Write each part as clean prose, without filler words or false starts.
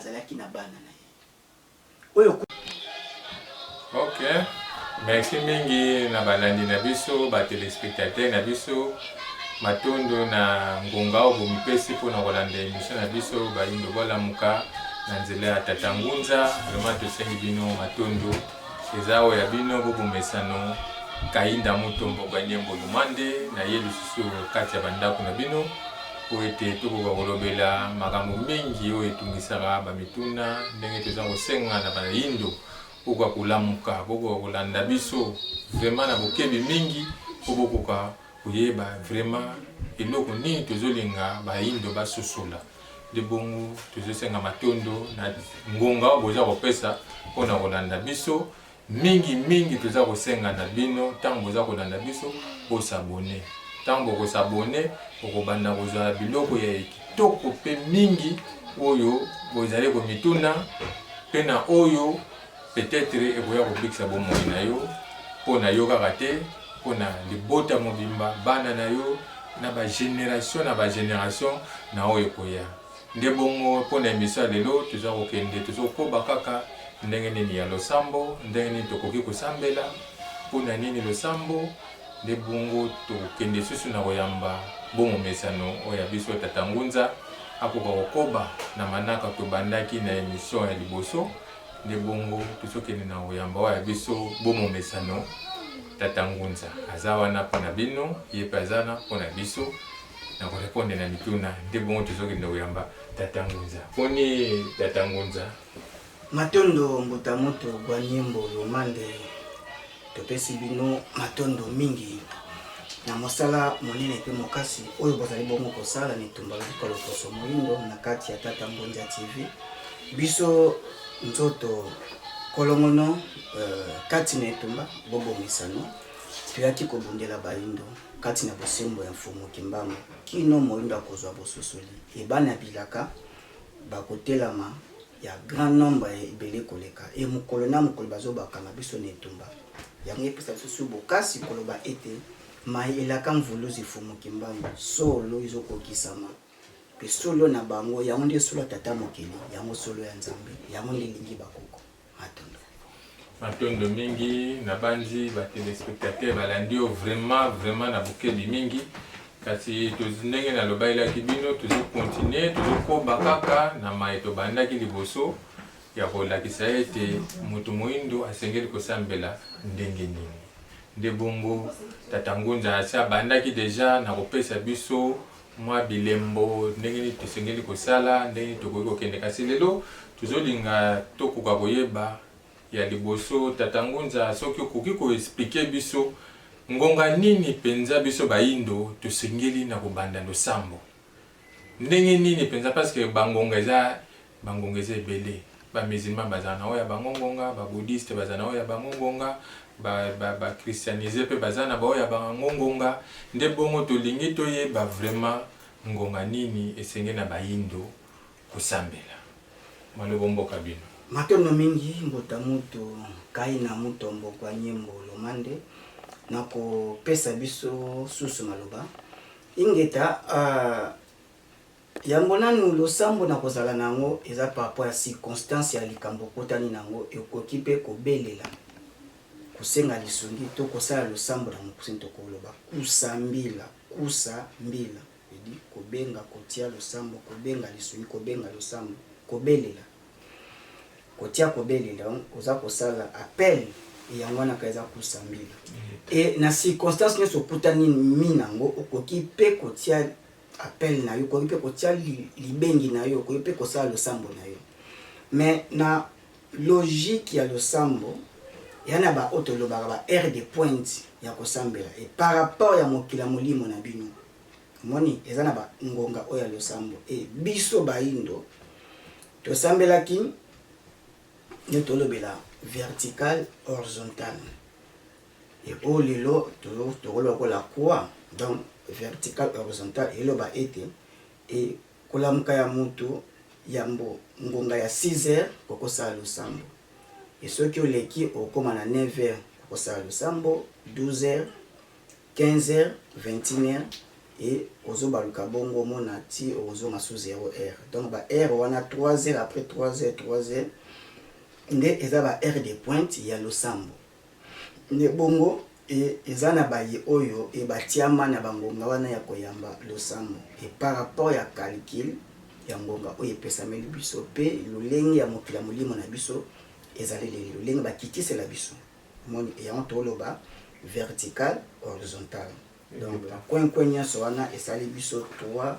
Azalaki na bana na ye oyo. Ok, merci mingi na balandi na biso, ba telespectateurs na biso. Matondo na ngonga oyo bomipesi mpo na kolanda emission na biso Bayindo Bolamuka na nzela ya Tata Ngunza. Vraiment tosengi bino matondo. Eza oyo ya bino bobomesano Kayinda Mutombo Gwanyembo Lumande na ye lisusu kati ya bandako na bino mpo ete tokoka kolobela makambo mingi oyo etungisaka bamituna ndenge toza kosenga na bayindo bokoka kolamuka, bokoka kolanda biso vraiment na bokebi mingi mpo bokoka koyeba vraiment eloko nini tozolinga bayindo basosola. Nde bongo tozosenga matondo na ngonga oyo boza kopesa mpo na kolanda biso. Mingi mingi toza kosenga na bino ntango boza kolanda biso bo s'abonner. Ntango boko s'abonner bokobanda kozwa biloko ya kitoko mpe mingi oyo bozali komituna mpe na oyo peut-etre ekoya kobikisa bomoi na yo mpo na yo kaka te, mpo na libota mobimba, bana na yo na ba generation na ba generation na oyo ekoya. Nde bongo mpo na emission ya lelo toza kokende, tozokoba kaka ndenge nini ya losambo, ndenge nini tokoki kosambela, mpo na nini losambo. Nde bongo tokokende lisusu na koyamba bo momesano oyo ya biso Tata Ngunza akoka kokoba na manaka tobandaki na emission ya liboso. Nde bongo tozokende na koyamba oyo ya biso bo momesano Tata Ngunza aza wana mpo na bino, ye mpe aza wana mpo na biso na ko repondre na mituna. Nde bongo tozokende koyamba Tata Ngunza. Boni Tata Ngunza? Matondo mbuta mutu Gwanyimbo Lumande, topesi bino matondo mingi na mosala monene mpe mokasi oyo bozali bongo kosala na etumba lobiko loposo moindo na kati ya Tata Ngunza TV. Biso nzoto kolongono kati na etumba bobomisano, toyaki kobundela baindo kati na bosembo ya Mfumu Kimbangu kino moindo akozwa bososoli e bana bilaka bakotelama ya grand nombre ya ebele koleka e mokolo na mokolo bazobakama biso na etumba yango epesa biso su bokasi koloba ete mai elaka mvuluzi Mfumu Kimbangu solo ezokokisama pe solo na bango yango nde solo ya tata mokili yango solo ya Nzambe yango nde elingi bakoko. Matondo. Matondo mingi, nabanzi ba telespectateurs balandi yo vraiment vraiment na bokebi mingi. Kasi ndenge nalobaelaki bino, tozo continuer, tozokoba kaka na maye tobandaki liboso ya kolakisa ete moto moindo asengeli kosambela ndenge nini. Nde bongo Tata Ngunza asi abandaki deja na kopesa biso mwa bilembo ndenge nini tosengeli kosala, ndenge nini tokoki kokende. Kasi lelo tozolinga tokoka koyeba ya liboso, Tata Ngunza, soki okoki ko expliquer biso ngonga nini penza biso bayindo tosengeli na kobanda losambo, ndenge nini penza, parce que ba ngonga eza Ba ngonga eza ebele. Ba musulmans bazala na oyo ya bango ngonga, ba bouddhistes bazala na oyo ya bango ngonga, ba ba ba christianises pe baza na ba oyo ya bango ngonga. Nde bongo tolingi toyeba vraiment ngonga nini esengeli na bayindo kosambela. Malobo mboka bino. Matondo mingi mbuta mutu Kaina Mutombo Gwanyembo Lomande na kopesa biso susu maloba. Ingeta uh. Yambo nanu losambo na kozala na yango eza par rapport ya circonstance ya likambo okutani na yango, ekoki pe kobelela, kosenga lisungi to kosala losambo na mokuse tokoloba kusambila, kusa mbila veut dire kobenga, kotia losambo, kobenga lisungi, kobenga losambo, kobelela, kotia kobelela donc oza kosala appel yango wana kaka eza kusambila et na circonstance nionso okutani mi na yango okoki pe kotia appel na yo, okoki mpe kotia libengi na yo, okoki mpe kosala losambo na yo. Mais na logique ya losambo, ya na ba oyo tolobaka ba heure de pointe ya kosambela et par rapport ya mokili ya molimo na bino. Omoni, eza na ba ngonga oyo ya losambo et biso bayindo tosambelaki nde tolobela vertical horizontal. Et oyo lelo tokoloba lokola croix, donc vertical horizontal eloba ete e kolamuka ya mutu yambo ngonga ya 6 heures okosala losambo et soki oleki okokoma na 9 heures okosala losambo, 12 heures, 15 heures, 21 heures. E ozobaluka bongo omona ti okozonga su 0 heure. Donc ba heure wana 3 heures après 3 heures 3 heures nde eza ba heure de pointe ya losambo. Nde bongo e eza na baye oyo e batiama na bangonga wana ya koyamba losambo e par rapport ya calcul ya ngonga oyo epesameli biso pe lolenge ya mokili ya molimo na biso ezaleleli lolenge bakitisela biso omoni e yango toloba vertical horizontal. Donc ba coin coin nyonso wana esali biso 3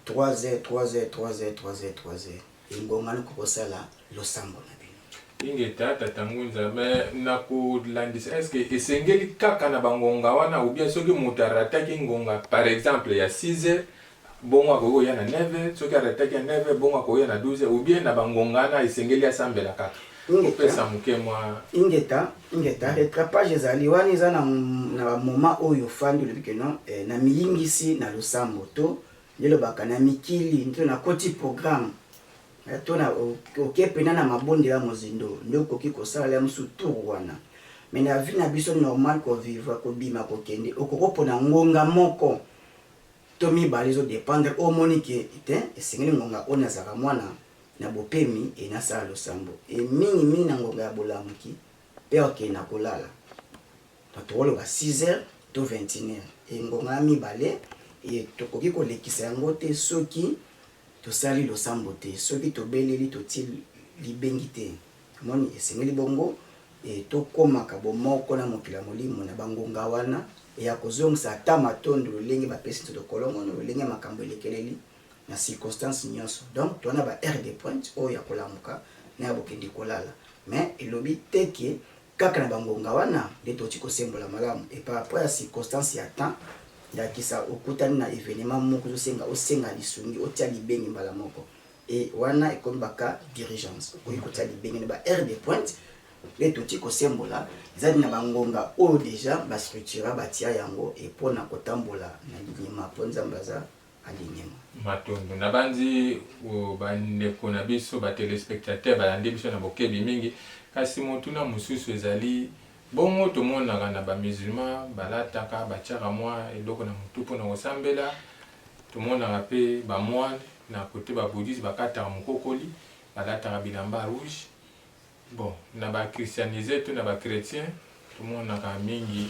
3 heures 3 heures 3 heures 3 heures 3 heures engonga noko kosala losambo na bino. Ingeta tata Ngunza, mais na kolandisa est ce que esengeli kaka na ba ngonga wana ou bien soki moto arataki ngonga par exemple ya 6 heures bongo akoki koya na 9 heures, soki arataki ya 9 heures bongo akoki koya na 12 heures ou bien na ba ngonga wana esengeli asambela kaka? Ingeta, Kopesa moke mwa ingeta, ingeta, rattrapage ezali wana eza na na ba moment oyo ofandi olobi que non eh, na miyingisi na losambo to nde lobaka na mikili to nakoti programme to na oke pena na mabondela mozindo nde okoki kosala ya mosusu tour wana. Mais na vie na biso normal ko vivre kobima kokende okoki kopona ngonga moko to mibale ezo dependre oyo omoni ke te esengeli ngonga oyo nazalaka mwana na bopemi e nasala losambo e mingi mingi na ngonga ya bolamuki pe okende na kolala. Donc tokoloba 6 heures to 21 heures e ngonga ya mibale e tokoki kolekisa yango te soki tosali losambo te, soki tobeleli totie libengi te. Omoni esengeli bongo e tokomaka bomoko na mokili ya molimo na bangonga wana e ya kozongisa ata matondo lolenge bapesi nzoto kolongono, lolenge ya makambo elekeleli na circonstance nyonso. Donc toza na ba heure de pointe oyo ya kolamuka na ya bokende kolala, mais elobi te ke kaka na bangonga wana nde tokoki kosembola malamu et par rapport ya circonstance ya temps. Ndakisa okutani na evenement moko ezosenga osenga lisungi, otia libengi mbala moko et wana ekomi ba cas d'urgence, okoki kotia libengi na ba heure de pointe nde tokoki kosembola. Ezali na bangonga oyo dejà ba structura batia yango et pona kotambola na linyema po Nzambe aza alignement. Matondo. Nabanzi ba ndeko na biso ba telespectateurs balandi biso na bokebi mingi. Kasi motuna mosusu ezali bongo, tomonaka na ba musulmans balataka, batiaka mwa eloko na motu mpo na kosambela. Tomonaka mpe ba moines na kote ba bouddhistes bakataka mokokoli, balataka bilamba rouge. Bon, na ba christianise to na ba chretiens tomonaka mingi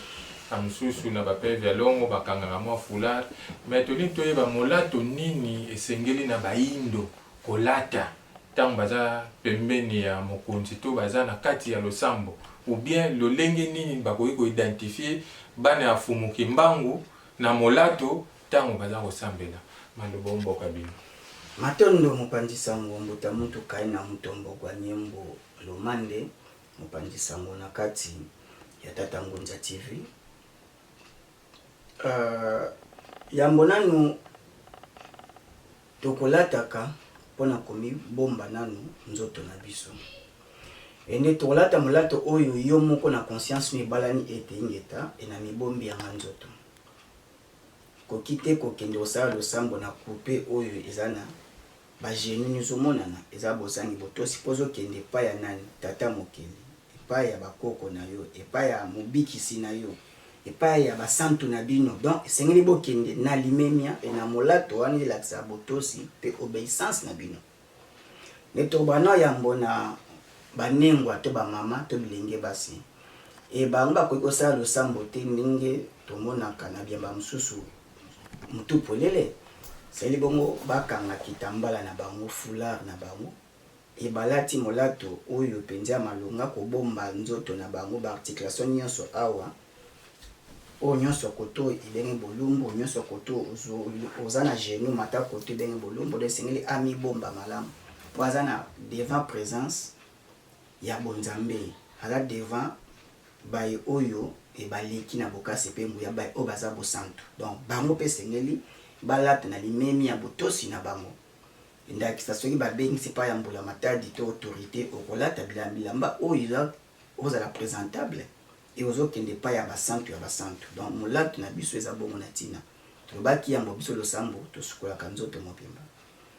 ba misusu na ba peve ya longo bakangaka mwa foulard, mais tolingi toyeba molato nini esengeli na bayindo kolata tango baza pembeni ya mokonzi to baza na kati ya losambo, ou bien lolenge nini bakoki ko identifier bana ya Fumu Kimbangu na molato tango baza kosambela. Maloba o mboka bino. Matondo mopanzi sango mbuta mutu kaina mutombo gwa nyembo lomande mopanzi sango na kati ya tata ngunza TV. Uh, yambo nanu tokolataka mpona komibomba nanu nzoto na biso ende tokolata molato oyo yo moko na conscience no ebalani ete ingeta ena mibombi yanga nzoto. Koki te kokende kosala losambo na coupe oyo eza na ba genoux nizomonana eza bozangi botosi po ozokende epai ya nani? Tata mokeli, epai ya ba koko na yo, epai ya mobikisi na yo, epai ya ba santu na bino. Donc esengeli bokende na limemia et na molato wana elakisa botosi pe obeissance na bino. Nde tokobanda nao yambo na ba nengwa to ba mama to bilenge basi. E bango bakoki kosala losambo te ndenge tomonaka na biamba mosusu mutu polele. Esengeli bongo bakanga kitambala na bango, foulard na bango, e balati molato oyo penza ya malonga kobomba nzoto na bango, ba articulation nionso awa. Oyo nionso koto ebenge bolumbu, oyo nionso koto oza na genou mata koto ebenge bolumbu, donc esengeli amibomba malamu po aza na devant presence ya bonzambe, aza devant baye oyo baleki na bokasi pe nguya, baye oyo baza bosantu, donc bango pe esengeli balata na limemia ya botosi na bango. Ndakisa soki babengisi epai ya mbula matadi to autorite, okolata bilamba oyo ozala presentable et ozo kende epai ya ba santu ya ba santu. Donc molato na biso eza bongo na tina. Tolobaki yambo biso losambo tosukolaka nzoto mobimba.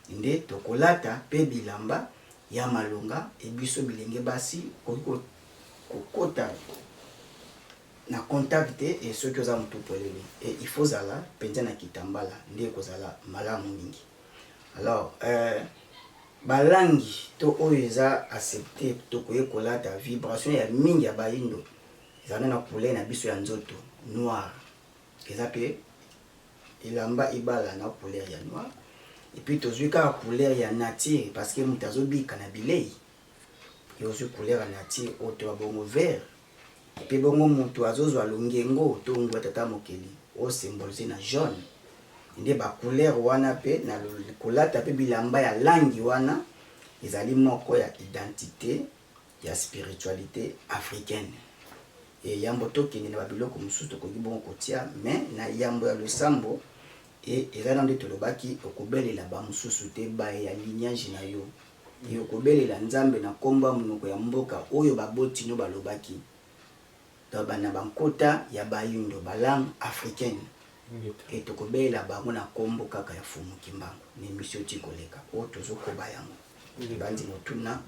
Nde tokolata pe bilamba ya malonga et biso bilenge basi okoki kokota. Na contact te et soki oza mutu polele et il faut ozala penza na kitambala nde ekozala malamu mingi. Alors euh, ba langi to oyo eza accepte tokoki kolata vibration ya mingi ya bayindo ezala na couleur na biso ya nzoto noir eza pe elamba ebala na couleur ya noir et puis tozui kaka couleur ya nature parce que mutu azobika na bilei yo ozui couleur ya nature oyo to ba bongo vert Mpe bongo mutu azozwa longengo to nguya tata mokeli o symboliser na jaune nde ba couleur wana mpe na kolata mpe bilamba ya langi wana ezali moko ya identite ya spiritualite africaine. Et yambo tokende na ba biloko mosusu tokoki bongo kotia mais na yambo ya losambo et eza nano nde tolobaki okobelela ba mosusu te baye ya lignage na yo Et okobelela Nzambe na kombo ya monoko ya mboka oyo baboti no balobaki. Donc ba na ba nkota ya bayindo, ba langues africaines. Et tokobelela bango na kombo kaka ya Mfumu Kimbangu na emission oti koleka oyo tozo koba yango. Ebanzi motuna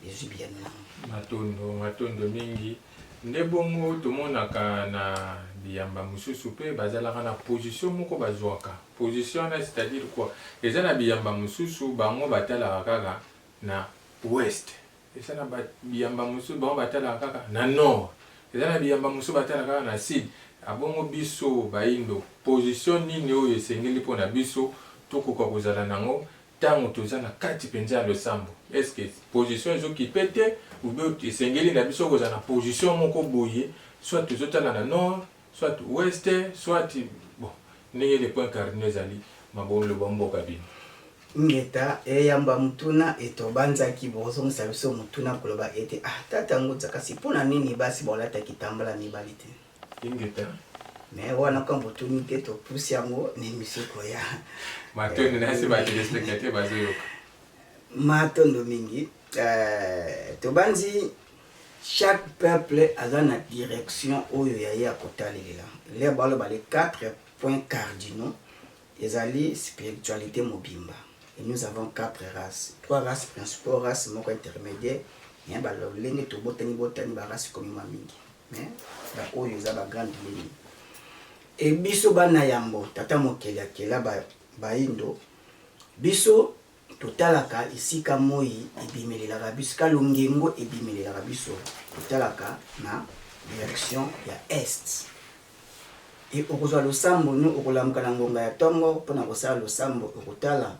ezwi biyano na yango. Matondo, matondo mingi. Nde bongo tomonaka na biyamba mosusu pe bazalaka na position moko bazwaka. Position wana c'est à dire quoi? Eza na biyamba mosusu bango batalaka kaka na ouest, eza na ba biyamba mosusu bango batalaka kaka na nord, eza na biyamba mosusu batalaka kaka na sud. Abongo biso bayindo position nini oyo esengeli pona biso tokoka kozala nango Tango toza na kati penza ya losambo, est ce que position ezo kipe te ou bien esengeli na biso kozala na position moko boye, soit tozo tala na nord, soit ouest, soit bon ndenge les points cardinaux ezali maboloba mboka bino. Ingeta, eyamba motuna et tobanzaki bokozongisa biso motuna koloba ete ah tata Ngudza kasi pona nini basi bakolata kitambala mibali te? Ingeta. Mais wana comme botuni te topusi yango na emission ekoya. Matondo na se ba telespectateurs bazoyoka. Matondo mingi. Tobanzi chaque peuple aza na direction oyo ya ye akotalelela. Lelo baloba les 4 points cardinaux ezali spiritualite mobimba. Et nous avons 4 races. 3 races principaux, race moko intermediaire, mais ba lolenge tobotani botani ba races ekomi mwa mingi. Mais ba oyo eza ba grande ligne. Et biso bana yambo tata mokeli akela ba bayindo biso totalaka esika moyi ebimelelaka biso esika longengo ebimelelaka biso totalaka na direction ya est et okozwa losambo no okolamuka na ngonga ya tongo mpona kosala losambo okotala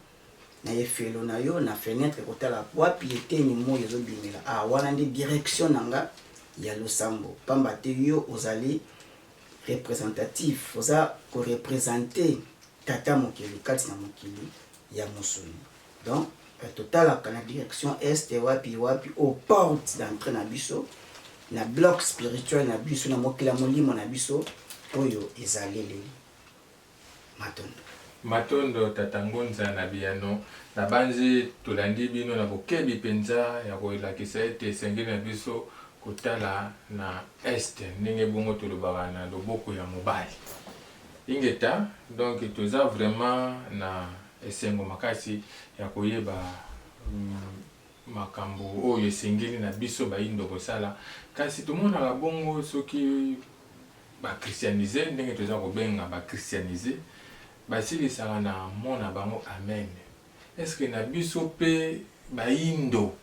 na efelo na yo na fenetre kotala wapi eteni moi ezobimela ah wana nde direction na nga ya losambo pamba te yo ozali representatif oza ko representer tata mokili kati na mokili ya mosuni donc totalaka na direction est wapi wapi au porte d'entrée na biso na bloc spirituel na biso na mokili ya molimo na biso oyo ezaleleli. Matondo. Matondo tata Ngunza na biyano. Nabanzi tolandi bino na bokebi penza ya kolakisa ete esengeli na biso kotala na Est ndenge bongo tolobaka na loboko ya mobali. Ingeta, donc toza vraiment na esengo makasi ya koyeba makambo oyo esengeli na biso bayindo kosala. Kasi tomonaka bongo soki Ba christianise ndenge toza kobenga ba christianise basilisaka na mot na bango amen est ce que na biso pe bayindo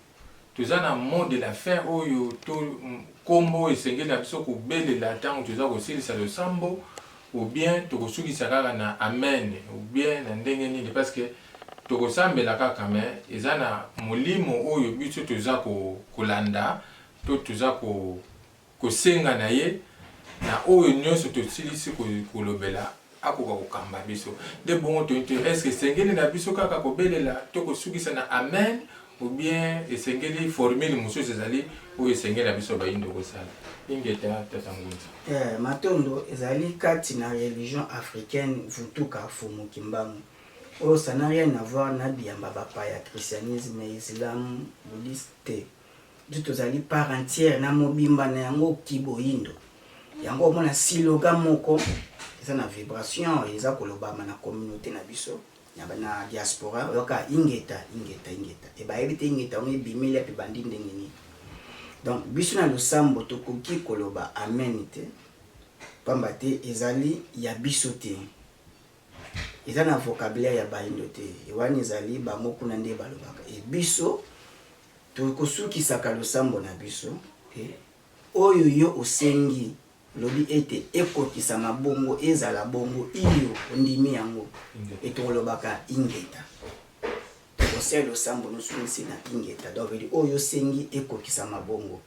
toza na mot de la fin oyo to kombo oyo esengeli na biso kobelela tango toza kosilisa losambo ou bien tokosukisa kaka na amen ou bien na ndenge nini parce que tokosambela kaka mais eza na molimo oyo biso toza kolanda to toza ko Kosenga na ye na oyo nionso tosilisi kolobela akoka kokamba biso. Nde bongo toyebi te est ce que esengeli na biso kaka kobelela to kosukisa na amen ou bien esengeli formule mosusu ezali oyo esengeli na biso bayindo kosala. Ingeta tata Ngunza. Eh, matondo ezali kati na religion africaine vutuka fumu kimbangu oyo ça n'a rien à voir na biyamba bapaya christianisme islam bouddhiste te. Biso tozali part entière na mobimba na yango kiboyindo. Yango omona siloga moko eza na vibration eza kolobama na communauté na biso na, na diaspora oyoka ingeta ingeta ingeta e bayebi te ingeta yango ebimeli ape ebandi ndenge nini. Donc biso na losambo tokoki koloba amen te. Pamba te ezali ya biso te. Eza na vocabulaire ya bayindo te. Wana ezali bango kuna nde balobaka. Et biso tokosukisaka losambo na biso e oyo yo osengi lobi ete ekokisama bongo, ezala bongo, iyo ondimi yango. E tokolobaka ingeta. Tokosala losambo nosukisi na ingeta. Donc veut dire oyo osengi ekokisama bongo.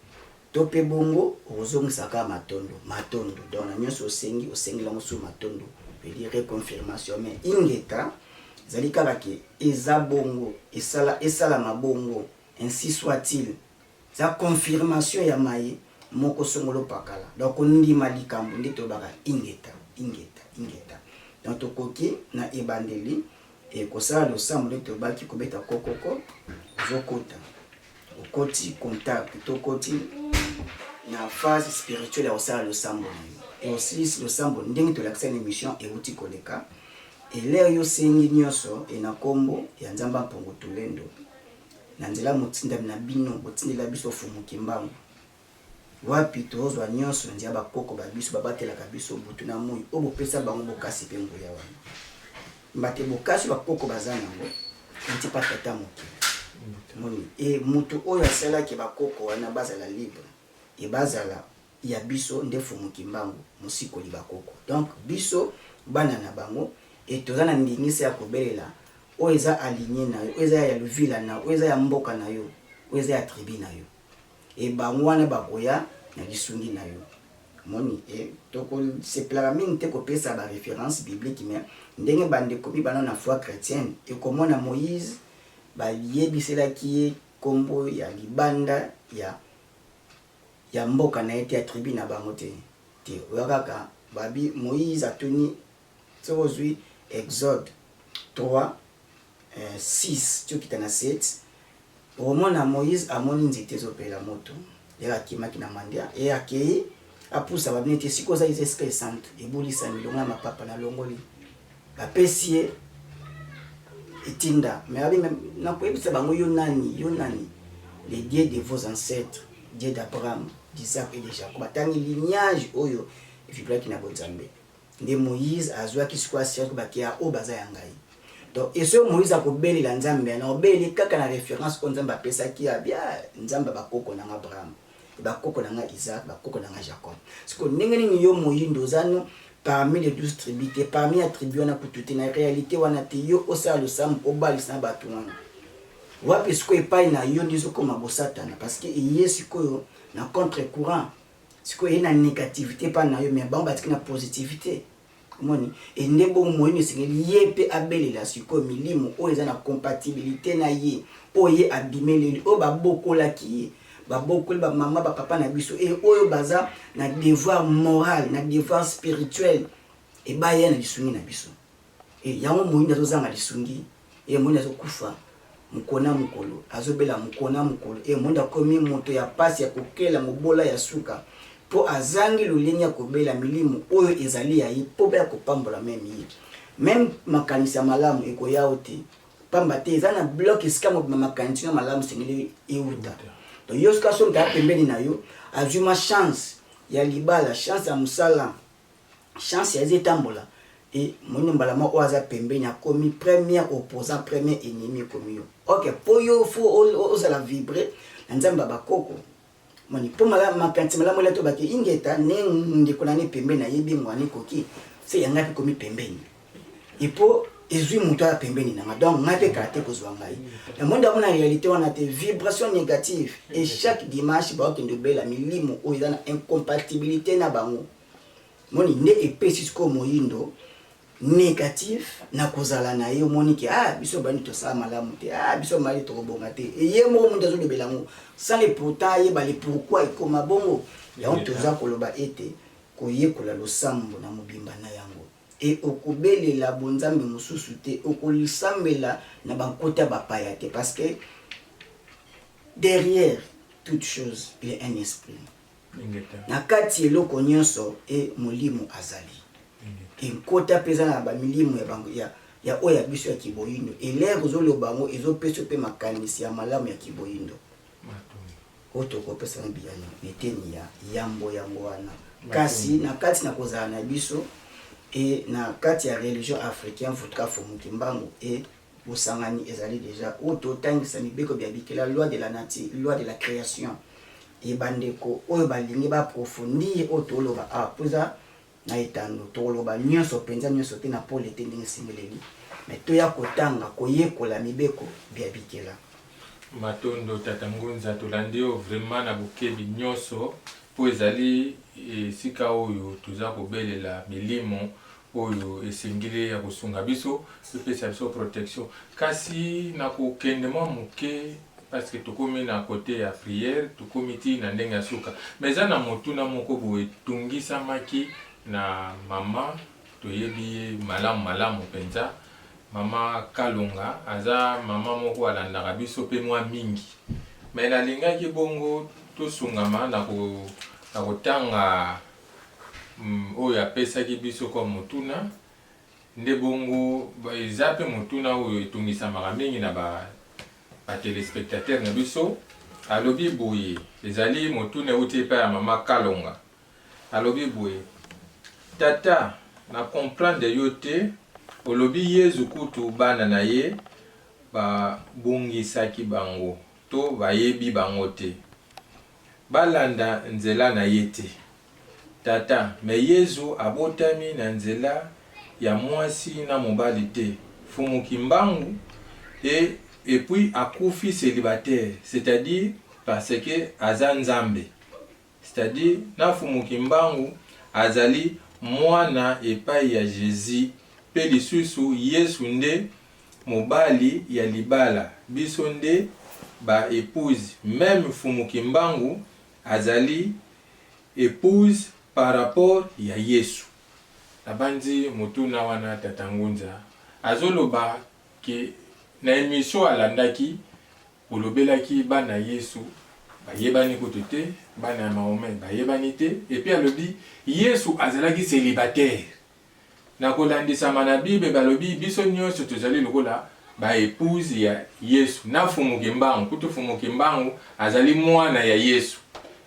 To mpe bongo okozongisa kaka matondo, matondo. Donc na nyonso osengi, osengeli yango sur matondo. Veut dire reconfirmation. Mais ingeta ezali kaka ke eza bongo, esala esalama bongo, ainsi soit-il. Eza confirmation ya maye moko songolo pakala. Donc kondima likambo nde tolobaka ingeta, ingeta, ingeta. Donc tokoki na ebandeli e kosala losambo nde tobaki kobeta kokoko, ozokota. Okoti contact to okoti na phase spirituelle ya kosala losambo na yo. E osilisi losambo ndenge tolakisa na emission euti koleka. E lere yo osengi nyonso e na kombo ya Nzambe Mpungu Tulendo na nzela motindami na bino botindela biso Fumu Kimbangu wapi tozwa nyonso na nzela bakoko ba biso babatelaka biso butu na moi oyo bopesa bango bokasi mpe nguya wana mbate bokasi bakoko baza nango euti pa tata mokili moni e mutu oyo asalaki bakoko wana bazala libre e bazala ya biso nde Fumu Kimbangu mosikoli bakoko. Donc biso bana na bango e toza na ndingisa ya kobelela oyo eza aligne na yo, oyo eza ya luvila na yo, oyo eza ya mboka na yo, oyo eza ya tribu na yo. E bango wana bakoya na lisungi na yo. Moni e tokosepelaka mingi te kopesa ba reference biblique, mais ndenge bandeko mibana na foi chrétienne ekomona Moïse bayebiselaki ye kombo ya libanda ya mboka na ye te, ya tribu na bango te te. Oya kaka babi Moïse atuni, soki ozwi Exode 3 6 ti okita na 7, okomona Moïse amoni nzete ezopela moto, ye akimaki na mandia ye akei apusa babi neti esika oza eza esika esantu, ebulisami longo ya mapapa na longoli, bapesi ye etinda. Mais abi nakoyebisa bango yo nani, yo nani? Le Dieu de vos ancêtres, Dieu d'Abraham, d'Isaac et de Jacob. Atangi lignage oyo evibraki na bonzambe. Nde Moïse azwaki sikoyo assurance bakeya oyo baza ya ngai. Donc eso Moïse akobelela Nzambe na obeleli kaka na référence oyo Nzambe apesaki ya bia Nzambe bakoko na nga Abraham, bakoko na nga Isaac, bakoko na nga Jacob. Sikoyo ndenge nini yo moyindo oza no parmi les 12 tribus te, parmi ya tribu wana kutu te, na réalité wana te, yo osala losambo obalisa na bato wana wapi? Sikoyo epai na yo nde ezokoma bosatana, parce que eye sikoyo na contre courant, sikoyo eye na négativité epai na yo, mais bango batiki na positivité. Omoni e nde bongo moyindo esengeli ye mpe abelela sikoyo milimo oyo eza na compatibilité na ye, oyo ye abimeleli, oyo babokolaki ye, babokoli bamama bapapa na biso, e oyo baza na devoir moral, na devoir spirituel, ebaya na lisungi na biso. E yango moyindo azozanga lisungi, e moyindo azokufa mokolo na mokolo, azobela mokolo na mokolo, e moyindo akomi moto ya pasi ya kokela mobola ya suka, mpo azangi lolenge ya kobela milimo oyo ezali ya ye mpo baya kopambola meme ye. Meme makanisi ya malamu ekoya o te, pamba te eza na bloc esika mobima makanisi ya malamu esengeli euta. Donc yo soki asomi kaka pembeni na yo azwi mwa chance ya libala, chance ya mosala, chance ya eza etambola, e moyindo mbala moko oyo aza pembeni akomi premier opposant, premier ennemi ekomi yo. Ok, mpo yo fo ozala vibre na Nzambe ya bakoko moni mpo makanisi malamu ela to bake ingeta ne ndeko na ne pembeni ayebi ngwani ekoki se yanga mpe komi pembeni epo ezwi moto aya pembeni na nga, donc ngai mpe kala te kozwa ngai namoni yango na réalité wana te, vibration négative. Et chaque dimanche baokende obela milimo oyo eza na incompatibilité na bango. Moni nde epesi sikoyo moyindo négatif na kozala na ye. Omoni ke ah, biso bani tosala malamu te, ah, biso mali tokobonga te. Eye moko moto azolobela yango sans le pourtant ayeba le pourquoi ekoma bongo. Yango toza koloba ete koyekola losambo na mobimba na yango, e okobelela bonzambe mosusu te, okolisambela na bankota bapaya te, parce que derrière toute chose il y a un esprit. Na kati eloko nyonso e molimo azali. Enkota mpe eza na bamilimo ya bango ya oyo ya biso ya kiboyindo. Elere ozoloba yango ezopesa mpe makanisi ya malamu ya kiboyindo oyo tokopesa na biyano na eteni ya yambo yango wana. Kasi na kati na kozala na biso e na kati ya religion africain Vutuka Mfumu Kimbangu e bosangani ezali dejà oyo totangisa mibeko bya bikela, loi de la nature, loi de la creation. E bandeko oyo balingi ba approfondir oyo toloba awa mpo eza na etando, tokoloba nyonso mpenza nyonso te na pole te ndenge esengeleli, mais toya kotanga koyekola mibeko bya bikela. Matondo tata Ngunza, tolandi yo vraiment na bokebi nyonso mpo ezali esika oyo toza kobelela milimo oyo esengeli ya kosunga biso, epesa biso protection. Kasi na kokende mwa moke, parce que tokomi na cote ya prière, tokomi ti na ndenge ya suka, mais eza na motuna moko boye etungisamaki na mama, toyebi ye malamu malamu mpenza, mama Kalonga. Aza mama moko alandaka biso mpe mwa mingi, mais nalingaki bongo tosungama na kotanga oyo apesaki biso comme motuna. Nde bongo eza mpe motuna oyo etungisamaka mingi na ba téléspectateur na biso. Alobi boye, ezali motuna euti epai ya mama Kalonga. Alobi boye: "Tata, na comprendre yo te. Olobi Yezu kutu bana na ye babungisaki bango to bayebi bango te, balanda nzela na ye te. Tata, mais Yezu abotami na nzela ya mwasi na mobali te, Fumu Kimbangu, et puis akufi célibataire, c'est-à-dire parce que aza Nzambe, c'est-à-dire na Fumu Kimbangu azali mwana epai ya Jésus, mpe lisusu Yesu nde mobali ya libala, biso nde ba épouse. Même Fumu Kimbangu azali épouse par rapport ya Yesu." Nabandi motuna wana, tata Ngunza azoloba ke na émission alandaki, olobelaki bana Yesu bayebani kutu te, bana ya Mahomet bayebani te, et puis alobi Yesu azalaki célibataire. Na kolandisama na Bible, balobi biso nyonso tozali lokola ba épouse ya Yesu na Fumu Kimbangu. Kutu Fumu Kimbangu azali mwana ya Yesu.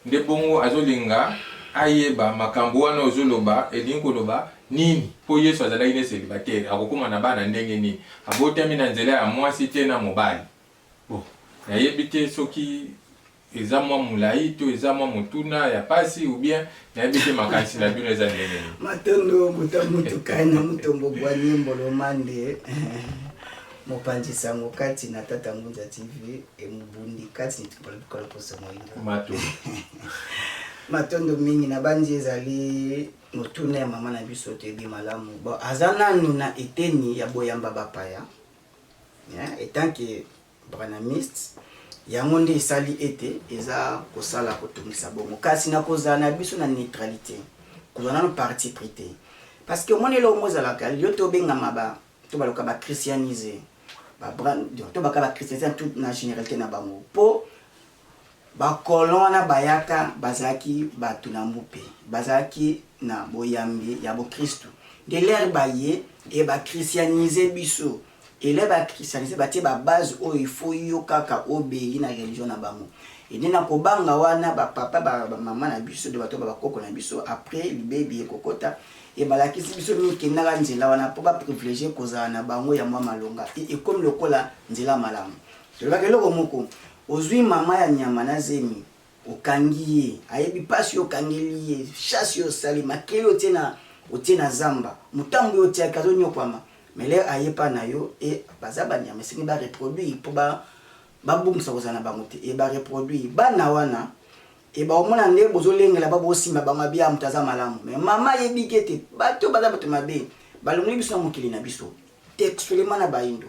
Nde bongo azolinga ayeba makambo wana ozoloba elingi koloba nini, mpo Yesu azalaki ne célibataire, akokóma na bana ndenge nini? Abotami na nzela ya mwasi te na mobali. Bon, nayebi te soki eza mwa molai to eza mwa motuna ya pasi ou bien nayebi te, makanisi na bino eza ndenge nini? Matondo mbuta mutuka na mutombo bwa nyembolo mande, mopanzi sango kati na Tata Ngunza TV e mobundi kati na bikolo poso moyindo. Matondo. Matondo mingi. Na bandi ezali motuna ya mama na biso toyebi malamu. Bon, aza nanu na eteni ya boyamba bapaya etant que branhamiste, yango nde esali ete eza kosala kotungisa bongo. Kasi na kozala na biso na neutralité, kozwa nano parti pris te, parce que omoni eloko moko ezalaka lio tobengama ba to baloka bachristianise to baka bachristianise tout na généralité na bango, mpo bacolon wana bayaka bazalaki bato na mbupe, bazalaki na boyambi ya bokristu. Nde lere baye e bachristianise biso, ele bachristianise, batie babase oyo ifo yo kaka obéir na religion na bango. Ende na kobanga wana bapapa, bamama na biso de bato bakoko na biso, après libebi ekokota e balakisi biso mingi kendaka nzela wana mpo baprivilégie kozala na bango ya mwa malonga. Ekomi lokola nzela malamu. Tolobaka eloko moko: ozwi mama ya nyama na zemi, okangi ye, ayebi mpasi oyo okangeli ye, chasse oyo osali, makeli otie na zamba, motambo oyo otiaki, azonyokwama. Mais lere aye mpa na yo e baza banyama, esengi bareproduire mpo babungisa kozala na bango te. E bareproduire bana wana, e baomona nde bozolengela ba bosimba bango abia moto aza malamu. Mais mama ayebi ke ete bato baza bato mabe, balongoli biso na mokili na biso textuellement na bayindo.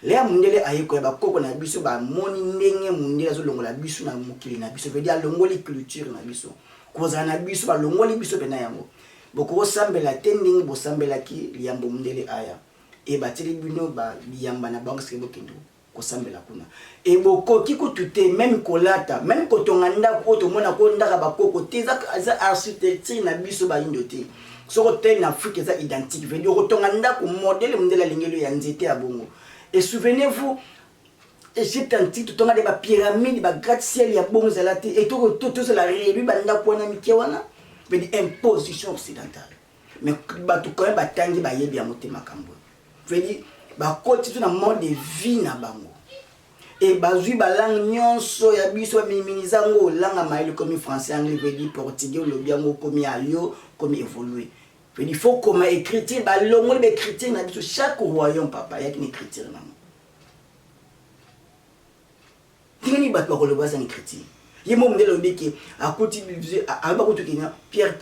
Leya mundele aye koya, bakoko na biso bamoni ndenge mundele azolongola biso na mokili na biso, veut dire alongoli culture na biso, kozala na biso, balongoli biso mpena yango. Bokosambela te ndenge bosambelaki liyambo mundele aya. E batieli bino biyamba na bango, seke bokende kosambela kuna. E bokoki kutu te même kolata, même kotonga ndako oyo tomona ko ndaka bakoko te. Eza architecture na biso bayindo te. Soki otali na Afrique, eza identique, veut dire okotonga ndako modèle mondele alingeli ya nzete ya bongo. Et souvenez-vous, Égypte antique, totonga de bapyramide, bagratte-ciel ya bongo ezala te. E tozala réduit bandako wana mike wana. Veut dire imposition occidentale. Mais bato quand même batangi bayebi yango te makambo. Veut dire bakoti to na mode de vie na bango. Et bazwi ba langue nyonso ya biso baminiminiza yango langue ya mayele komi français, anglais, veut dire portugais olobi yango komi ayo komi évoluer. Veut dire faut koma écriture balongoli ba écriture na biso chaque royaume papa ayaki na écriture nango. Ndenge nini bato bakoloba baza na écriture? Ye moko mondele alobi ke akuti aloba kutu ke pierre,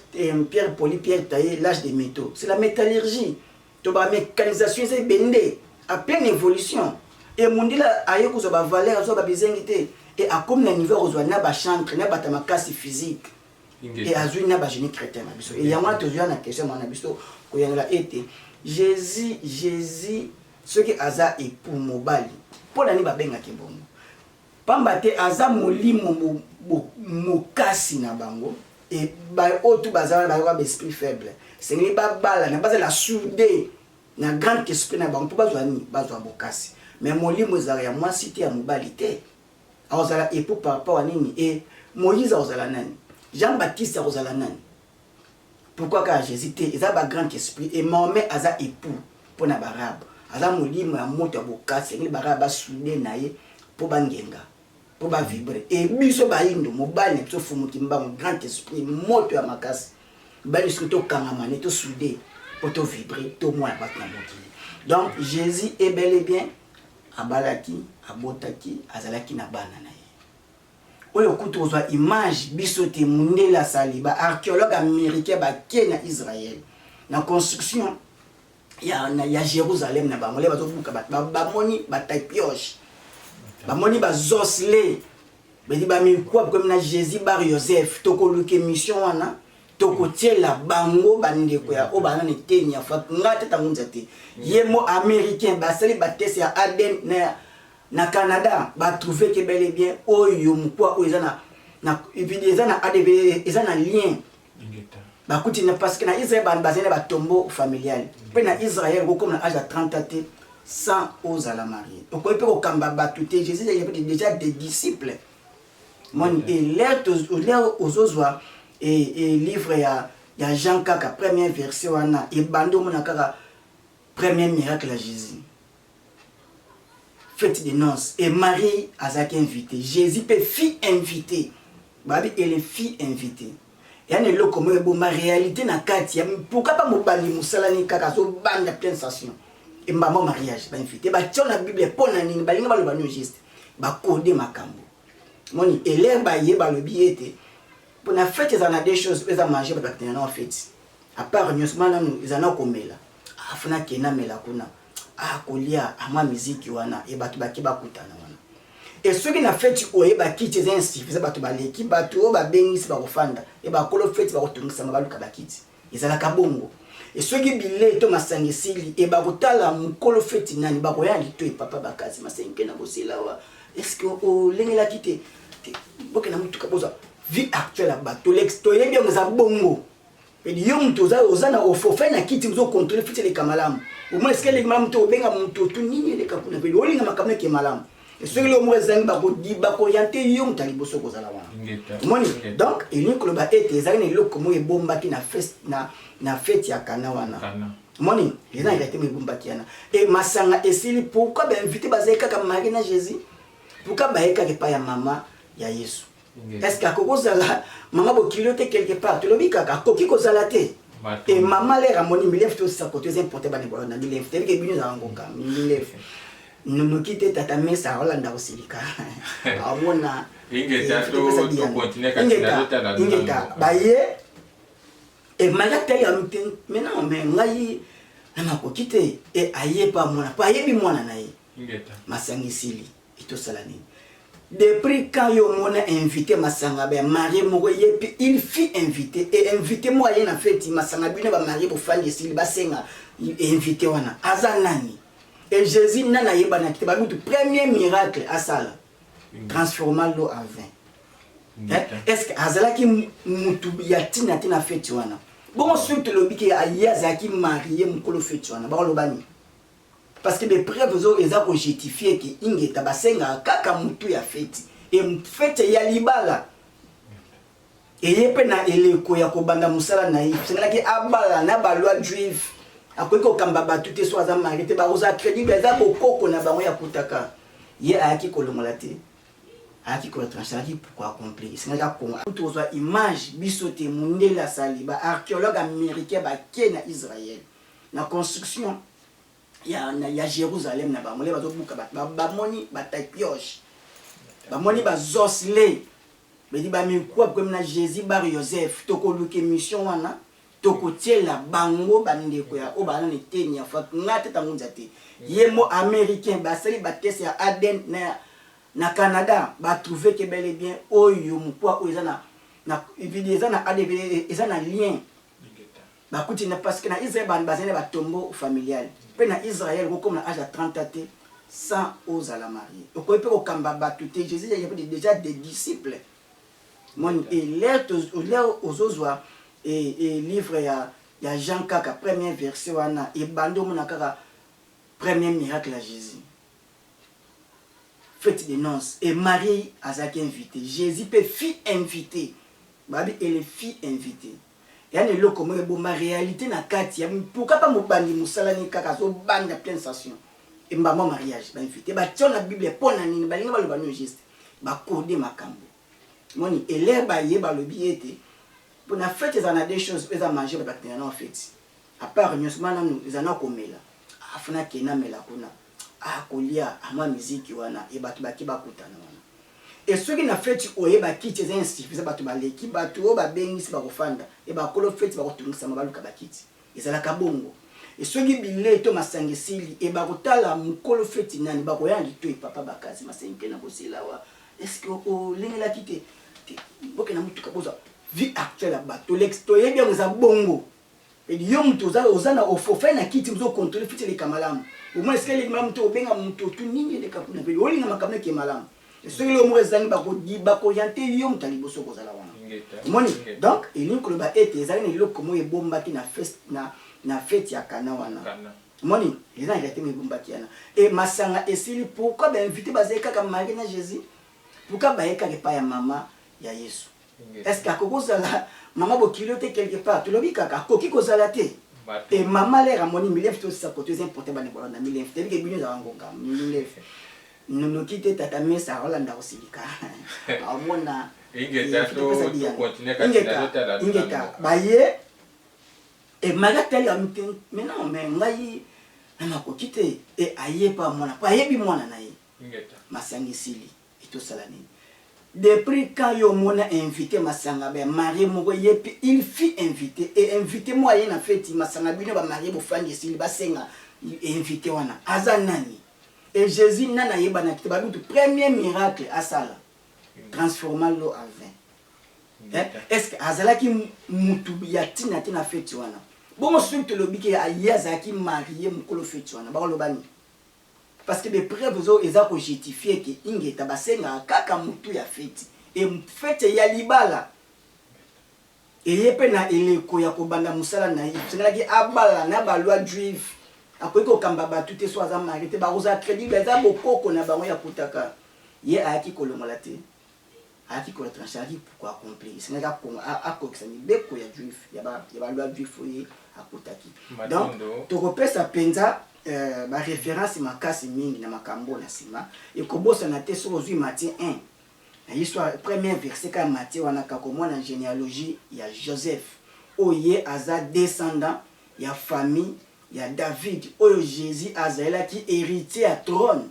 pierre polie, pierre taillée, l'âge des métaux. C'est la métallurgie. To ba mécanisation eza ebende à pleine évolution. Et mondele aye kozwa ba valeur, azwa ba bizengi te. Et akomi na niveau ya kozwa na ba chantre, na bato ya makasi physique. Et azwi na ba génie chrétien na biso. Et yango wana tozwi na question na biso koyanola ete Jésus, Jésus soki aza époux mobali, mpo na nini babengaki bongo? Pamba te aza molimo mokasi na bango e oyo tu baza wana bayoka ba esprit faible, esengeli babalana, bazala soude na grand esprit na bango mpo bazwa nini? Bazwa bokasi. Mais molimo ezalaka ya mwasi te, ya mobali te. Akozala époux par rapport à nini? E Moïse akozala nani? Jean Baptiste akozala nani? Pourquoi kaka Jésus te? Eza ba grand esprit. Et Mahomet aza époux mpo na baarabe, aza molimo ya moto ya bokasi, esengeli baarabe basude na ye mpo bangenga, mpo bavibre. E biso bayindo, mobali na biso Fumu Kimbangu, grand esprit, moto ya makasi, mobali soki tokangama ne tosude mpo tovibre, tomona bato na mokili. Donc Jésus est bel et bien abalaki, abotaki, azalaki na bana na ye. Oyo kutu kozwa image biso te, mundele asali, ba archéologue américain bake na Israël na construction ya Jérusalem na bango le bazobuka, bamoni batapioche, bamoni bazosle bedi bamikwa komi na Jésus bar Joseph. Tokoluka émission wana, tokotiela bango bandeko ya oyo bana na eteni ya fa nga te, tango nza te ye mo américain basali batest ya ADN na Canada, batrouve ke bel et bien oyo mokwa oyo eza na ADN, eza na lien bakuti na, parce que na Israël bazali na batombeau familial. Mpe na Israël okokoma na age ya 30 ans te sans ozala marié, okoki mpe kokamba bato te. Jésus avait déjà des disciples moni. Et l'heure ozozwa livre ya Jean kaka premier verset wana ebandi, omona kaka premier miracle ya Jésus, fête de noces, et Marie azalaki invité, Jésus mpe fut invité. Babi ele fut invité yani eloko moko eboma réalité na kati ya pourquoi pas mobandi mosala nini kaka azobanda pleine station embamba mariage bainvité batia na Bible mpo na nini? Balingi baloba nini juste? Bakode makambo moni elere baye balobi ete mpona fête ezala na deux choses oyo eza manger, bato bakitana na fête à part nyonso ma nanu eza na komela, afuna kenda mela kuna akolia amwa miziki wana e bato bake bakutana wana. E soki na feti oyeba kiti eza insuffisant, bato baleki, bato oyo babengisi bakofanda e bakolo feti bakotungisama baluka bakiti, ezalaka bongo. E soki bilei to masanga esili, e bakotala mokolo feti nani bakoya lito e papa bakasi masengi mpe na kosila wa est-ce olengelaki te bokenda motuka bozwa vie actuelle ya bato toyebi yango eza bongo. Edi yo moto oza na ofai na kiti, ozocontrôle feti eleka malamu, omona esika eleki malamu te, obenga moto otu nini eleka kuna peli olinga makambo eke malamu. Soki eloko moko ezangi, bakooriente yo moto ya liboso kozala wana omoni. Donc elingi koloba ete ezalaki na eloko moko ebombaki na fete ya Kana wana omoni, eza na réalité moko ebombaki wana. E masanga esili, pourquoi bainvité bazali kaka Marie na Jésus? Pourquoi baye kaka epai ya mama ya Yesu? Est ce que akoki kozala mama bokili te? Quelque part tolobi kaka akoki kozala te. E mama lere amoni milefe tosisa koto eza important bana na milefe tebike bino ezala ngonga milefe nonoki te. Tata mesa aolanda kosilika amona. Ingeta baye e Marie atali alobi te, mais non, mais ngai na makoki te. E aye pa mwana po ayebi mwana na ye masanga esili, etosala nini? Depuis quand yo omona invité masanga ya marie moko ye mpe il fut invité e invité moko aye na feti masanga bino bamarie bofandi esili, basenga invité wana aza nani? E Jésus nani ayebanaki te. Babutu premier miracle asala, transforma l'eau en vin. Est ce que azalaki mutu ya ntina te na feti wana? Bongo soki tolobi ke ye azalaki marie mokolo feti wana, bakoloba nini? Parce que bapreuve eza kojustifie ke ingeta basengaka kaka mutu ya feti e fete ya libala. Eye mpe na eleko ya kobanda mosala na ye, esengelaki abala na ba loi juive. Akoki kokamba bato te soki aza marie te, bakozala credible, eza bokoko na bango ya kutaka. Ye ayaki kolongola te, ayaki ko retrancher, ayaki ko accomplir. Esengelaki akonga. Tozwa image biso te, mundele asali, ba archeologues americains bake na Israël na construction ya Jerusalem na bango, le bazobuka bato, bamoni ba taille pioche, bamoni ba osselets. Bedi ba mikuwa komi na Jesus bar Joseph, tokoluka emission wana tokotiela bango bandeko ya oyo baza na eteni ya fak nga tata ngunza te ye mo americain basali ba test ya ADN na Canada ba trouve que bel et bien oyo mukwa oyo eza na eza na ADN, eza na lien bakuti na, parce que na Israël bazali na ba tombeau familial pe na Israël okokoma na age ya 30 ans te sans ozala marie, okoki pe kokamba batu te. Jesus il y avait déjà des disciples moni et l'heure ozozwa et livre ya Jean kaka premier verset wana ebandi omona kaka premier miracle ya Jesus, fête de noces, et Marie azalaki invité, Jesus pe fut invité, babi elle fut invité. Ya na eloko moko ebomba realite na kati ya pourquoi pas mobandi musala ni kaka azo banda pleine station embamba mariage ba invite ba tia na bible pona nini balingi baloba no juste ba code makambo moni elere baye balobi ete pona fete ezala na deux choses eza manger ba bakitana na fete à part nyonso mana nanu eza na komela afuna kena mela kuna akolia amwa miziki wana e bato bake bakutana wana. Et soki na feti oye ba kiti eza insuffisant batu baleki batu oyo babengisi bakofanda et bakolo feti bakotungisama baluka ba kiti. Ezalaka bongo. Et soki bilei to masanga esili et bakotala mukolo feti nani bakoya na litoyi papa bakazi masanga eke na kosila awa est ce que olengelaki te? Te bokende na mutuka bozwa vie actuelle ya batu toyebi yango eza bongo. Edi yo mutu oza oza na ofofai na kiti ozo controle fiti eleka malamu omona esika eleki malamu te obenga mutu otu nini eleka kuna pe olinga makambo eke malamu soki eloko moko ezangi bakodi bakoriente yo mutu ya liboso okozala wana omoni donc elingi koloba ete ezali na eloko moko ebombaki na feste na fete ya Kana wana omoni eza na realite moko ebombaki wana e masanga esili pourquoi ba invite bazali kaka Marie na Jesus pourquoi baye kaka epai ya mama ya Yesu. Est ce que akoki kozala mama bokilo te quelque part tolobi kaka akoki kozala te et mama lere amoni milev tosisa koto eza important bana bolanda milev te bike bino ezala ngonga milev nonoki te tata mesa akolanda kosilika amona ingeta ingeta baye et Marie atali amite mais non mais ngai nakoki te et aye pa mwana po ayebi mwana na ye masanga esili Etosala nini? Depuis quand yo omona invite masanga ba marie moko ye pe il fut invite et invite moko aye na feti masanga bino ba marie bofandi esili basenga invite wana aza nani? Et Jesus nani ayebanaki te ba lutu premier miracle asala transforma l'eau en vin eh, est ce que azalaki mutu ya tina te na feti wana? Bongo soki tolobi ke ye azalaki marie mokolo feti wana bakoloba nini? Parce que be preuve ezo eza ko jutifier que Ingeta basengaka kaka mutu ya feti et fete ya libala eye pe na eleko ya kobanda musala na ye esengelaki abala na ba loi juive akoki kokamba batu te soki aza marie te bakozala credible eza bokoko na bango ya kutaka ye ayaki kolongola te Ayaki ko retrancher, ayaki ko accomplir. Esengelaki akokisa mibeko ya juif, ya ba ya ba loi juif oyo ye akutaki. Donc tokopesa penza ba references makasi mingi na makambo oyo na sima. Et kobosana te soki ozui Matthieu 1, na histoire, premier verset kaka Matthieu wana kaka okomona genealogie ya Joseph oyo ye aza descendant ya famille ya David oyo Jesus azalelaki heritier ya trone.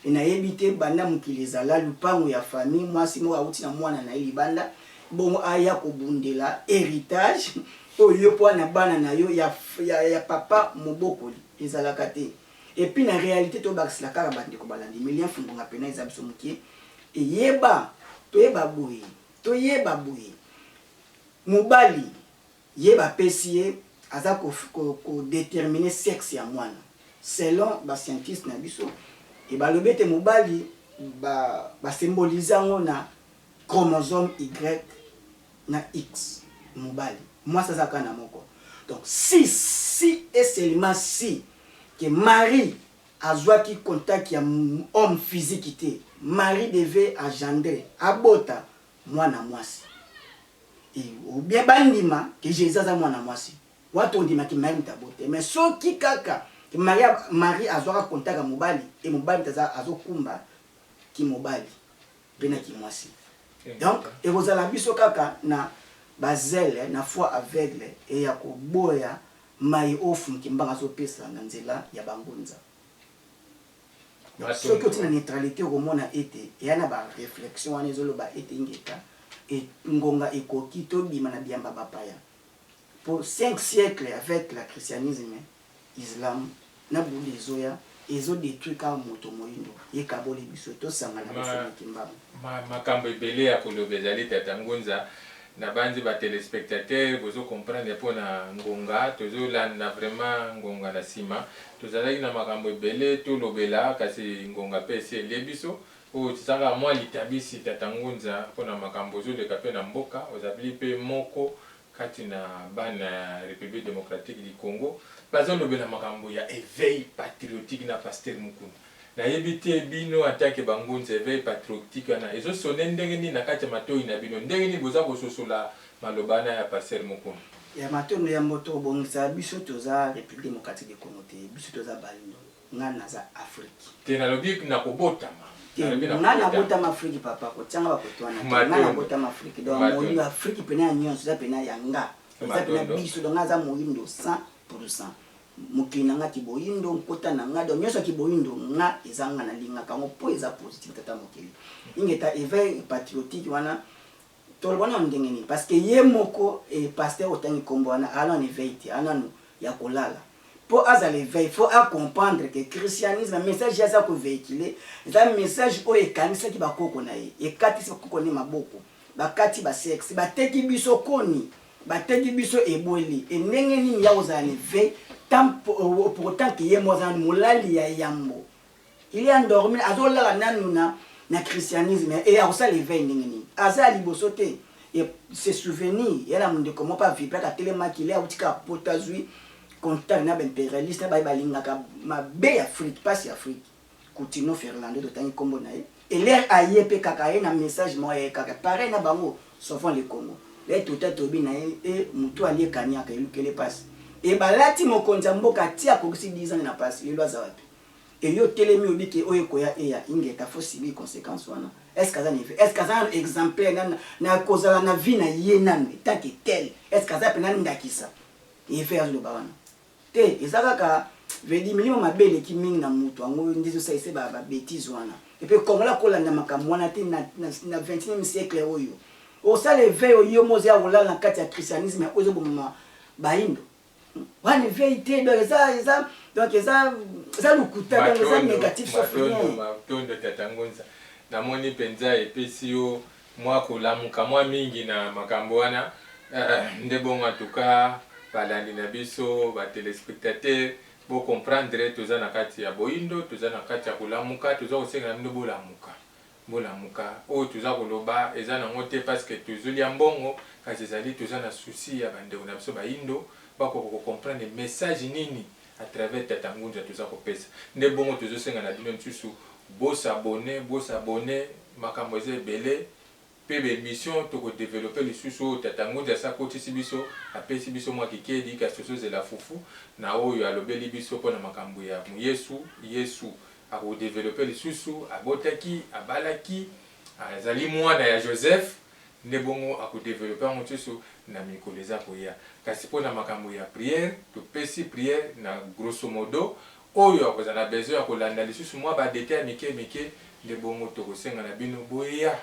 Et nayebi te banda mokili ezala lupangu ya famille mwasi moko awuti na mwana na ye libanda bongo aya kobundela heritage oyo yo po na bana na yo ya papa mobokoli ezalaka te et puis na realite tobakisela kaka ba ndeko balandi Milien Fungonga pena eza biso mukie eyeba toyeba boye toyeba boye mobali Ye ba pesi ye aza ko ko determiner sexe ya mwana selon ba scientists na biso et balobi ete mobali ba ba symboliser yango na chromosome Y na X mobali mwasi aza kaka na moko donc si si et seulement si que Marie azwaki contact ya homme physique te Marie devait engendrer abota mwana mwasi. Ou bien bandima ke Jésus aza mwana mwasi. Wana tondima ke Marie moto abote. Mais soki kaka Marie, Marie azwaka contact ya mobali e mobali moto aza azokumba kimobali mpe na kimwasi. Donc ekozala biso kaka na bazele na foi aveugle e ya koboya maye oyo Mfumu Kimbangu azopesa na nzela ya bangunza. Donc soki oti na neutralite okomona ete eya na ba reflexion wana ezoloba ete ingeta e ngonga ekoki tobima na biyamba bapaya po 5 siècles avec la christianisme, islam na bouddha ezoya ezo detruire kaka moto moyindo ekaboli biso tosangana bosomi Kimbangu. Makambo ebele ya koloba ezali tata Ngunza. Nabanzi ba telespectateurs bozo comprendre mpo na ngonga tozo landa vraiment ngonga na sima. Tozalaki na makambo ebele tolobela kasi ngonga mpe esi elie biso. Oyo eza kaka mwa litabisi tata Ngunza mpo na makambo ozoleka mpe na mboka. Ozali mpe moko kati na bana ya Republique democratique du Congo bazolobela makambo ya eveil patriotique na pasteur Mukuna. Nayebi te bino en tant que ba ngunza eveil patriotique wana ezo sonner ndenge nini na kati ya matoyi na bino? Ndenge nini boza kososola maloba wana ya pasteur Mukuna? Ya matondo yambo tobongisa biso toza Republique democratique du Congo te biso toza bayindo nga naza Afrique. Te nalobi na kobotama. Te nga nabotama Afrique papa kotia nga ba kote wana te nga nabotama Afrique donc moyindo Afrique pena ya nionso eza pena ya nga eza pena biso donc nga naza moyindo 100% Mokili na nga kiboyindo, nkota na nga donc nionso ya kiboyindo nga eza nga nalingaka yango po eza positif tata mokili. Ingeta eveil patriotique wana toloba nanu ndenge nini parce que ye moko eh, pasteur otangi kombo wana aza nanu eveil te aza nanu ya kolala po azala eveil faut a comprendre que christianisme message ye aza ko vehiculer eza message oyo ekangisaki ba koko na ye ekatisi ba koko ne maboko bakati ba sexe bateki biso koni Bateki biso ebwele et ndenge nini ya kozala na eveil tant pour autant que ye moko aza nanu molali ya yambo il est endormi azolala nanu na na christianisme et akosala eveil ndenge nini aza ya liboso te et se souvenir ya na ndeko moko a vibraka atelemaki le awuti kaka poto azwi contact na ba imperialiste na baye balingaka mabe ya Afrique pasi ya Afrique Kutino Ferlando totangi kombo na ye et l'heure aye pe kaka aye na message moko aye kaka pareil na bango sauvons le Congo le tota toyebi na ye e mutu alie kaniaka elukele pasi et balati mokonzi ya mboka ti akokisi 10 ans na pasi lelo aza wapi et yo otelemi oyebi ke oyo ekoya eya ingeta faut subir consequence wana est ce que aza na est ce que aza nanu exemplaire na, na kozala na vie na ye nanu etant que tel est ce que aza pena ndakisa ye fe azoloba wana Te eza kaka veut dire milimo mabe eleki mingi na mutu yango nde ezo salisa ba ba betises wana et puis congolais ako landa makambo wana te na na 21 siècle oyo osala eveil oyo yo mozo ya kolala na kati ya christianisme oyo ezo boma bayindo wana eveil te donc eza eza donc eza eza lokuta donc eza negatif sauf rien. Matondo tata Ngunza namoni penza epesi yo Mwa kolamuka mwa mingi na makambo wana eh, nde bongo en tout cas balandi na biso ba telespectateurs bo comprendre toza na kati ya boyindo, toza na kati ya kolamuka, toza kosenga na bino bolamuka, bolamuka oyo toza koloba eza nango te parce que tozolia mbongo kasi ezali toza na souci ya ba ndeko na biso bayindo bakoka ko comprendre message nini à travers tata Ngunza toza kopesa nde bongo tozosenga na bino lisusu bo s'abonner, bo s'abonner Makambo eza ebele pe ba emissions toko developper lisusu oyo tata Ngunza asi akotisi biso, apesi biso mua kikedi kasi tozo zela fufu na oyo alobeli biso pona makambo ya Muyesu, Yesu, ako developper lisusu, abotaki, abalaki, azali muana ya Joseph nde bongo ako developper yango lisusu na mikolo eza koya. Kasi pona makambo ya prière topesi prière na grosso modo Oyo akozala na besoin ya kolanda lisusu mwa ba details ya mike mike, nde bongo tokosenga na bino boya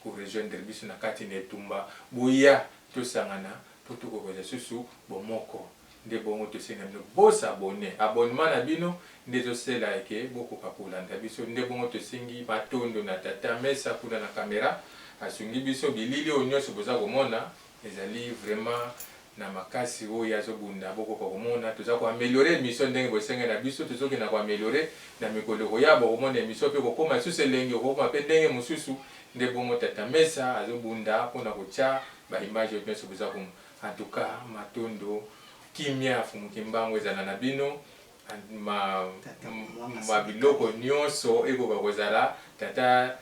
ko rejoindre biso na kati na etumba, boya tosangana mpo tokoka kozwa lisusu bomoko. Nde bongo tosengi na bino bo s'abonner, abonnement na bino nde ezosela ke bokoka kolanda biso. Nde bongo tosengi matondo na tata Mesa kuna na camera, asungi biso bilili oyo nionso boza komona ezali vraiment na makasi oyo ye azo bunda bokoka komona toza ko ameliorer emission ndenge bosengeli na biso tozo kenda ko ameliorer na mikolo ekoya bokomona emission pe ekokoma lisusu elengi ekokoma pe ndenge mosusu nde bongo tata mesa azo bunda pona kotia ba image oyo nionso boza komona en tout cas matondo kimia ya fumu kimbangu ezala na bino ma, ma biloko nionso ekoka kozala tata.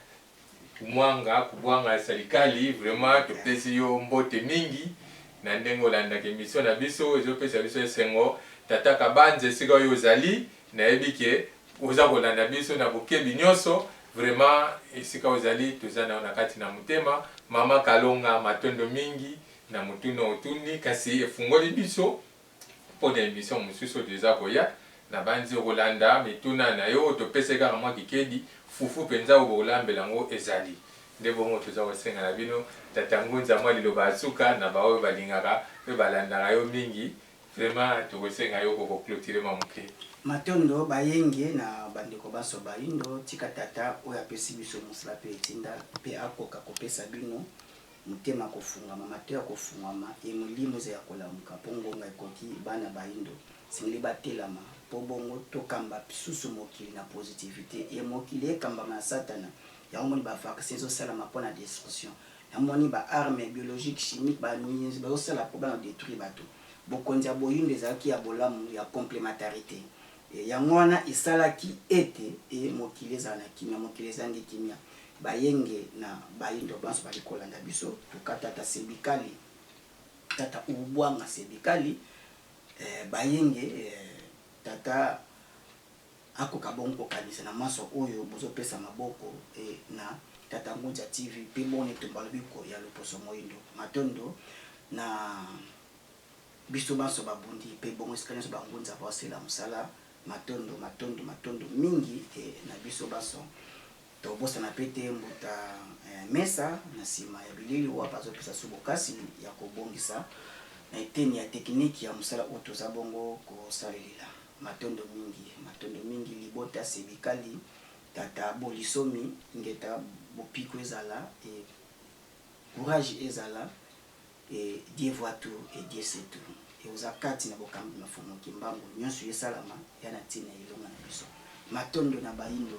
Kumwanga Kubwanga Salikali, vraiment topesi yo mbote mingi na ndenge olandaka emission na biso, ezopesa biso esengo. Tata Kabanza, esika oyo ozali, nayebi ke oza kolanda biso na bokebi nyonso. Vraiment, esika ozali, toza na yo na kati na motema. Mama Kalonga, matondo mingi na motuna otuni, kasi efungoli biso mpo na emission mosusu oyo toza koya. Nabanzi okolanda mituna na yo, topesi kaka mwa kikedi fufu mpenza oyo bokolambela yango ezali nde bongo. Toza kosenga na bino, Tata Ngunza, mwa liloba ya suka na baoyo balingaka mpe balandaka yo mingi. Vraiment, tokosenga yo kokoclôturer mwa moke. Matondo, bayenge na bandeko banso bayindo. Tika tata oyo apesi biso mosala mpe etinda mpe akoka kopesa bino motema kofungama, matoi ya kofungwama, e molimo eza ya kolamuka, mpo ngonga ekoki. Bana bayindo sengeli batelama mpo bongo tokamba susu mokili na positivité. E mokili ekambama na Satana, yango moni bavaccin ezosalama mpo na destruction, namoni baarme biologique, chimique bazosala mpo bana détruire bato. Bokonzi ya boyindo ezalaki ya bolamu, ya complémentarité. Yango wana esalaki ete e mokili ezala na kimia. Mokili ezangi kimia. Bayenge na bayindo banso bali kolanda biso, tuka tata Sebikali, tata Ubwanga Sebikali, bayenge, tata akoka bongo kokanisa na maso oyo bozopesa maboko na Tata Ngunza TV mpe bongo etumba lobiko ya loposo moyindo. Matondo na biso banso babundi mpe bongo esika nyonso bangunza baosala mosala. Matondo, matondo, matondo mingi na biso banso. Tobosana mpe te mbuta mesa na nsima ya bilili wapi azopesa so bokasi ya kobongisa na eteni ya technique ya mosala oyo toza bongo kosalelela. Matondo mingi, matondo mingi, libota Sebikali, tata Bolisomi. Ngeta, bopiko ezala e courage ezala e Dieu voit tout et Dieu sait tout. E oza kati na bokambi mafumu Kimbangu, nyonso esalama ya na ntina elonga na biso. Matondo na bayindo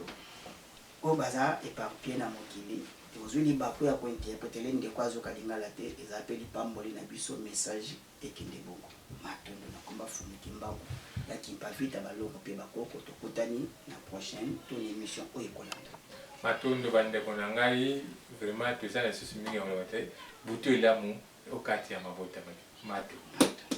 oyo baza éparpillé na mokili. Ozwi libaku ya kointerpréter ndeko azoka lingala te, eza mpe lipamboli na biso, message ekende bongo. Matondo na komba Fumu Kimbangu ya Kimpa Vita, balongo mpe bakoko. Tokutani na prochaine to na émission oyo ekolanda. Matondo, bandeko na ngai. Vraiment, toza na lisusu mingi ya koloba te. Butu elamu okati ya mabota mato. Matondo.